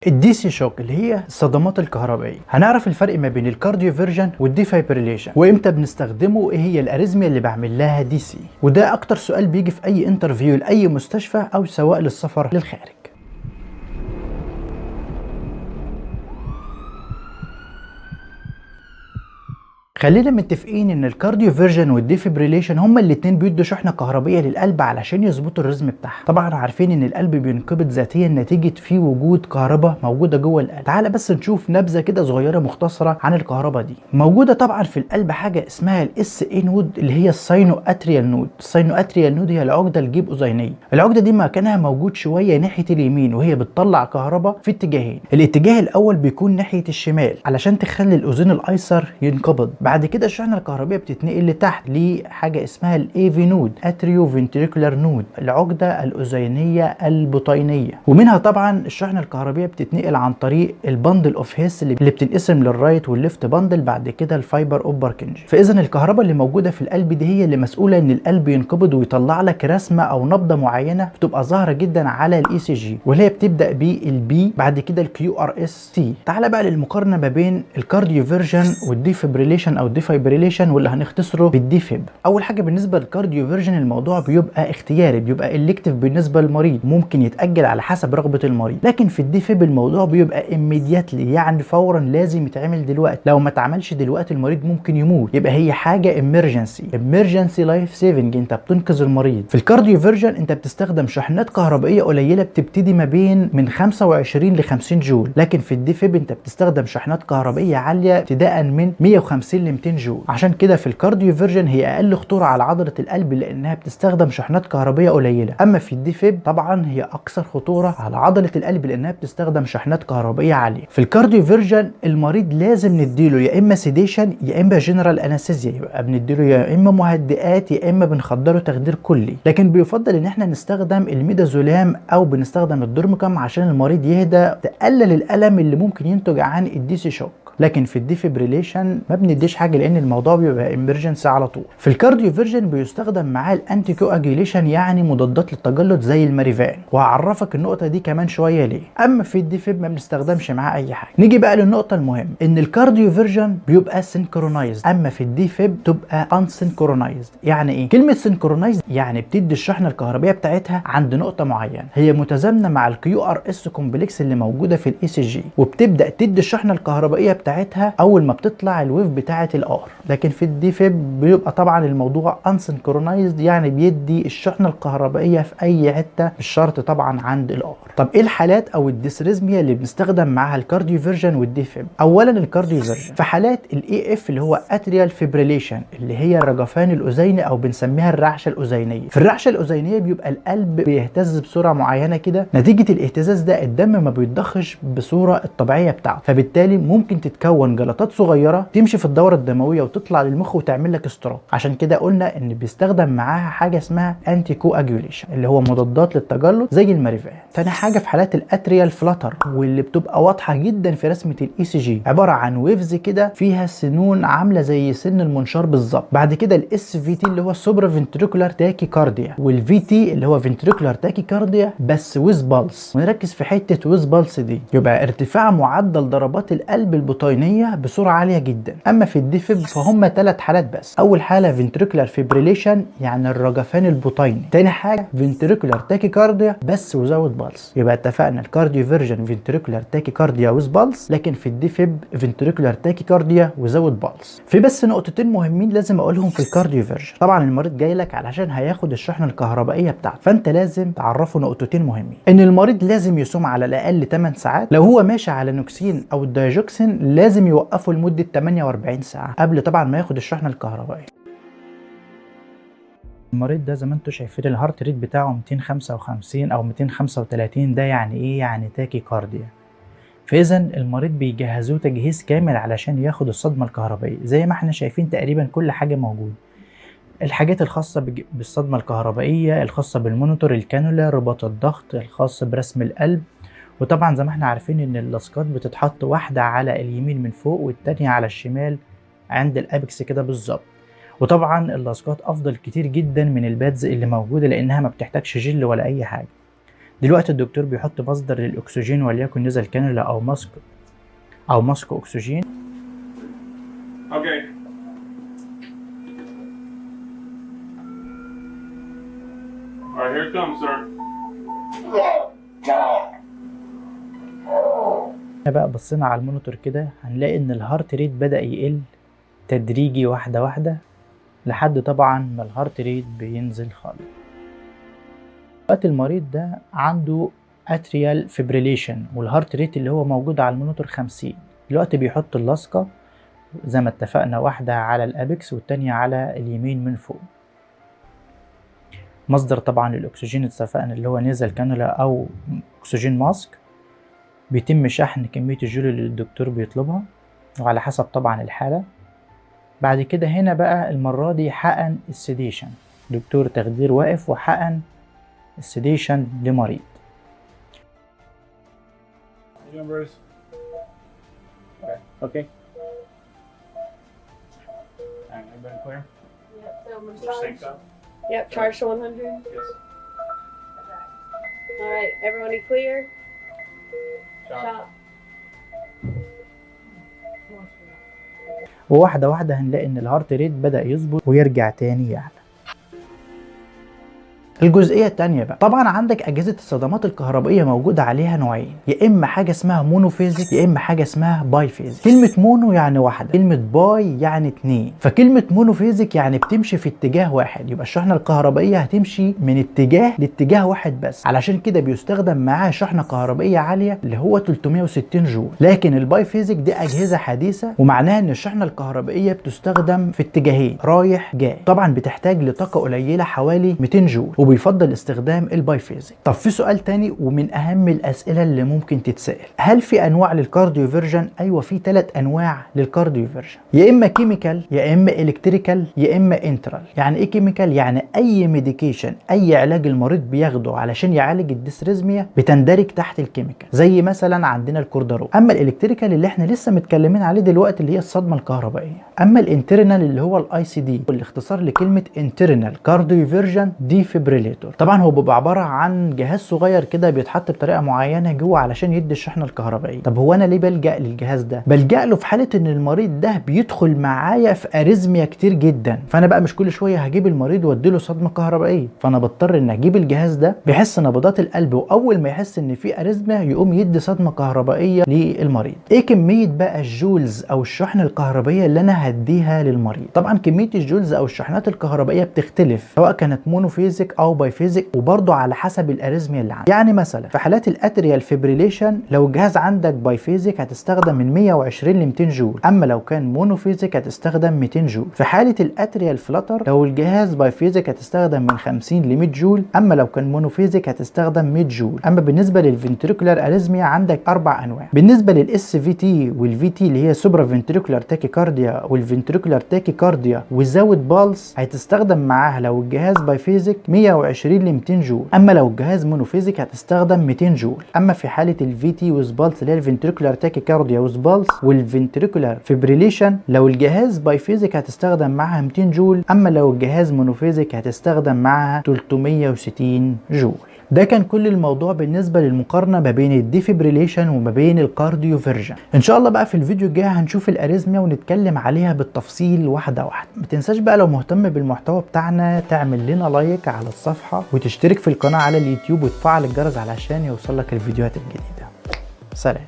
ال DC shock اللي هي الصدمات الكهربائية. هنعرف الفرق ما بين ال cardioversion وال defibrillation وامتى بنستخدمه وايه هي ال arrhythmia اللي بعمل لها DC. وده اكتر سؤال بيجي في اي interview لاي مستشفى او سواء للسفر للخارج. خلينا متفقين ان ال cardioversion وال defibrillation هما الاتنين بيدوا شحنه كهربائية للقلب علشان يظبطوا ال rhythm بتاعها. طبعا عارفين ان القلب بينقبض ذاتيا نتيجة في وجود كهرباء موجودة جوه القلب. تعال بس نشوف نبذه كده صغيرة مختصره عن الكهرباء دي. موجودة طبعا في القلب حاجة اسمها ال SA node اللي هي ال sinoatrial node. ال sinoatrial node هي العقدة الجيب اذينيه. العقدة دي مكانها موجود شوية ناحية اليمين، وهي بتطلع كهرباء في اتجاهين. الاتجاه الاول بيكون ناحية الشمال علشان تخلي الاذين الايسر ينقبض. بعد كده الشحنة الكهربائية بتتنقل لتحت لحاجة اسمها ال AV node، atrioventricular node، العقدة الاذينيه البطينيه، ومنها طبعا الشحنة الكهربائية بتتنقل عن طريق ال bundle of His اللي بتنقسم لل right وال left bundle، بعد كده ال fiber of Purkinje. فاذا الكهرباء اللي موجودة في القلب دي هي اللي مسؤولة ان القلب ينقبض ويطلع لك رسمه او نبضه معينة بتبقى ظاهره جدا على ال ECG، واللي هي بتبدا بال P بعد كده ال QRS T. تعال بقى للمقارنه ما بين ال cardioversion وال defibrillation او ال defibrillation واللي هنختصره بال defib. اول حاجة بالنسبة لل cardioversion الموضوع بيبقى اختياري، بيبقى elective بالنسبة للمريض، ممكن يتاجل على حسب رغبة المريض. لكن في ال defib الموضوع بيبقى immediately، يعني فورا لازم يتعمل دلوقتي، لو ما اتعملش دلوقتي المريض ممكن يموت. يبقى هي حاجة emergency، emergency life saving، انت بتنقذ المريض. في ال cardioversion انت بتستخدم شحنات كهربائية قليله بتبتدي ما بين من 25 ل 50 جول، لكن في ال defib انت بتستخدم شحنات كهربائية عالية ابتداء من 150 ل 200 جول. عشان كده في ال cardioversion هي اقل خطورة على عضلة القلب لانها بتستخدم شحنات كهربائية قليله، اما في ال defib طبعا هي اكثر خطورة على عضلة القلب لانها بتستخدم شحنات كهربائية عالية. في ال cardioversion المريض لازم نديله يا اما sedation يا اما general anesthesia، يبقى بنديله يا اما مهدئات يا اما بنخدره تخدير كلي، لكن بيفضل ان احنا نستخدم الميدازولام او بنستخدم ال Dormicum عشان المريض يهدى، تقلل الالم اللي ممكن ينتج عن ال DC shock. لكن في ال defibrillation ما بنديش حاجة لان الموضوع بيبقى emergency على طول. في ال cardioversion بيستخدم معاه ال anticoagulation، يعني مضادات للتجلط زي الماريفان، وهعرفك النقطة دي كمان شوية ليه. اما في ال defib ما بنستخدمش معاه اي حاجة. نيجي بقى للنقطة المهمة، ان ال cardioversion بيبقى synchronized، اما في ال defib تبقى unsynchronized. يعني ايه كلمة synchronized؟ يعني بتدي الشحنة الكهربائية بتاعتها عند نقطة معينة هي متزامنه مع ال QRS complex اللي موجودة في ال ECG، وبتبدا تدي الشحنة الكهربائية بتاعتها اول ما بتطلع ال wave بتاعه ال R. لكن في ال defib بيبقى طبعا الموضوع unsynchronized، يعني بيدي الشحنة الكهربائية في اي حتة، مش شرط طبعا عند ال R. طب ايه الحالات او ال dysrhythmia اللي بنستخدم معاها ال cardioversion وال defib؟ اولا ال cardioversion في حالات ال AF اللي هو atrial fibrillation، اللي هي الرجفان الاذيني او بنسميها الرعشه الاذينيه. في الرعشه الاذينيه بيبقى القلب بيهتز بسرعة معينة كده، نتيجة الاهتزاز ده الدم ما بيتضخش بصورة الطبيعية بتاعته، فبالتالي ممكن تتكون جلطات صغيرة تمشي في الدورة الدموية وتطلع للمخ وتعمل لك stroke. عشان كده قلنا ان بيستخدم معاها حاجة اسمها anticoagulation اللي هو مضادات للتجلط زي الماريفان. تاني حاجة في حالات ال atrial flutter، واللي بتبقى واضحة جدا في رسمه ال ECG، عبارة عن waves كده فيها سنون عامله زي سن المنشار بالظبط. بعد كده ال SVT اللي هو ال supraventricular tachycardia، وال VT اللي هو ventricular tachycardia بس with pulse. ونركز في حتة with pulse دي، يبقى ارتفاع معدل ضربات القلب البطينيه بسرعة عالية جدا. اما في ال defib فهم 3 حالات بس. اول حاله ventricular fibrillation يعني الرجفان البطيني، تاني حاجة ventricular tachycardia بس without pulse. يبقى اتفقنا ال cardioversion ventricular tachycardia with pulse، لكن في ال defib ventricular tachycardia without pulse. في بس نقطتين مهمين لازم اقولهم في ال cardioversion. طبعا المريض جاي لك علشان هياخد الشحنة الكهربائية بتاعته، فانت لازم تعرفه نقطتين مهمين: ان المريض لازم يصوم على الاقل 8 ساعات، لو هو ماشي على نوكسين او الدايجوكسين لازم يوقفه لمدة 48 ساعة قبل طبعا ما ياخد الشحنة الكهربائية. المريض ده زي ما انتم شايفين ال heart rate بتاعه 255 او 235، ده يعني ايه؟ يعني tachycardia. فاذا المريض بيجهزوه تجهيز كامل علشان ياخد الصدمة الكهربائية. زي ما احنا شايفين تقريبا كل حاجة موجودة، الحاجات الخاصة بالصدمة الكهربائية، الخاصة بال monitor، الكانولا، رباط الضغط، الخاص برسم القلب. وطبعا زي ما احنا عارفين ان اللصقات بتتحط واحدة على اليمين من فوق والتانية على الشمال عند ال apex كده بالظبط. وطبعا اللصقات افضل كتير جدا من ال pads اللي موجودة لانها ما بتحتاجش جل ولا اي حاجة. دلوقتي الدكتور بيحط مصدر للاكسجين، وليكن nasal cannula او mask اكسجين. Okay. All right, here it comes, sir. احنا بقى بصينا على ال monitor كده، هنلاقي ان ال heart rate بدأ يقل تدريجي واحدة واحدة، لحد طبعا ما ال heart rate بينزل خالص. وقت المريض ده عنده atrial fibrillation، وال heart rate اللي هو موجود على ال monitor 50. دلوقتي بيحط اللصقة زي ما اتفقنا، واحدة على ال apex والتانية على اليمين من فوق. مصدر طبعا للأكسجين اتفقنا اللي هو nasal cannula أو oxygen mask. بيتم شحن كمية الجول اللي الدكتور بيطلبها، وعلى حسب طبعا الحالة. بعد كده هنا بقى المرة دي حقن ال sedation، دكتور تخدير واقف وحقن ال sedation لمريض. You doing, Bruce? Okay. Okay. All right, everybody clear? Yep, so I'm gonna We'll charge. sync up. Yep, charge to 100. Yes. All right, everybody clear? Shot. Shot. وواحدة واحدة هنلاقي إن ال heart rate بدأ يظبط ويرجع تاني يعلى. الجزئية التانية بقى، طبعا عندك أجهزة الصدمات الكهربائية موجودة عليها نوعين، يا إما حاجة اسمها monophasic، يا إما حاجة اسمها biphasic. كلمة mono يعني واحدة، كلمة bi يعني اتنين. فكلمة monophasic يعني بتمشي في اتجاه واحد، يبقى الشحنة الكهربائية هتمشي من اتجاه لاتجاه واحد بس، علشان كده بيستخدم معاه شحنة كهربائية عالية اللي هو 360 جول. لكن ال biphasic دي أجهزة حديثة، ومعناها إن الشحنة الكهربائية بتستخدم في اتجاهين رايح جاي، طبعا بتحتاج لطاقة قليلة حوالي 200 جول، وبيفضل استخدام ال biphasic. طب في سؤال تاني ومن اهم الاسئلة اللي ممكن تتسال، هل في انواع لل cardioversion؟ ايوه، في 3 انواع لل cardioversion، يا اما chemical، يا اما electrical، يا اما internal. يعني ايه chemical؟ يعني اي medication، اي علاج المريض بياخده علشان يعالج ال dysrhythmia بتندرج تحت ال chemical، زي مثلا عندنا الكوردارون. اما ال electrical اللي احنا لسه متكلمين عليه دلوقتي اللي هي الصدمة الكهربائية. اما ال internal اللي هو ال ICD، والاختصار لكلمة internal cardioversion defibrillator. طبعا هو بيبقى عبارة عن جهاز صغير كده بيتحط بطريقة معينة جوه علشان يدي الشحنة الكهربائية. طب هو انا ليه بلجا للجهاز ده؟ بلجا له في حاله ان المريض ده بيدخل معايا في arrhythmia كتير جدا، فانا بقى مش كل شوية هجيب المريض وادي له صدمة كهربائيه، فانا بضطر ان اجيب الجهاز ده بيحس نبضات القلب، واول ما يحس ان في arrhythmia يقوم يدي صدمة كهربائية للمريض. ايه كمية بقى ال joules او الشحنة الكهربائية اللي انا هديها للمريض؟ طبعا كمية ال joules او الشحنات الكهربائية بتختلف سواء كانت monophasic او biphasic، وبرضه على حسب ال arrhythmia اللي عندك. يعني مثلا في حالات ال atrial fibrillation لو الجهاز عندك biphasic هتستخدم من 120 ل 200 جول، اما لو كان monophasic هتستخدم 200 جول. في حاله ال atrial flutter لو الجهاز biphasic هتستخدم من 50 ل 100 جول، اما لو كان monophasic هتستخدم 100 جول. اما بالنسبة لل ventricular arrhythmia عندك اربع انواع. بالنسبة لل SVT وال VT اللي هي supraventricular tachycardia وال ventricular tachycardia without pulse، هتستخدم معاها لو الجهاز biphasic 120 ل 200 جول، اما لو الجهاز monophasic هتستخدم 200 جول. اما في حاله ال VT with pulse اللي هي ال ventricular tachycardia with pulse وال ventricular fibrillation، لو الجهاز biphasic هتستخدم معاها 200 جول، اما لو الجهاز monophasic هتستخدم معاها 360 جول. ده كان كل الموضوع بالنسبة للمقارنة ما بين ال defibrillation وما بين ال cardioversion. ان شاء الله بقى في الفيديو الجاي هنشوف ال arrhythmia ونتكلم عليها بالتفصيل واحدة واحدة. ما تنساش بقى لو مهتم بالمحتوى بتاعنا تعمل لنا like على الصفحة وتشترك في القناة على اليوتيوب وتفعل الجرس علشان يوصلك الفيديوهات الجديدة. سلام.